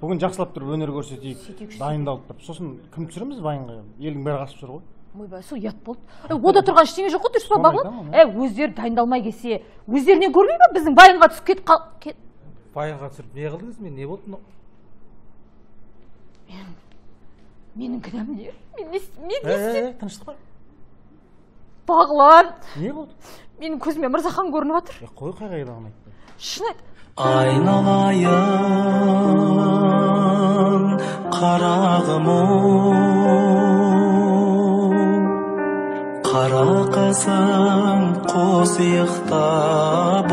Бүгін жақсылап тұрып өнер көрсетейік, дайындалып тұрып. Сосын кім түсіреміз вайнға? Елдің бәрі қашып жүр ғой. Ойбай, сол ұят болды. Ода тұрған ештеңе жоқ қой, дұрыс па, Соны Бағлан? айтамын, Өздері дайындалмай келсе, өздерінен көрмей ме біздің вайнға түсіп кетіп қал-, кет. Вайнға түсіріп не қылдыңыз мен? Не болды мынау? Менің кінәм не? Мен не мен не істедім? Тыныштық па? Бағлан. Не болды? Менің көзіме Мырзахан көрініп жатыр. Қой, қай қайдағыны айтты? Шын айт. Айналайын, қарағым оу, қара қасың қос иықтап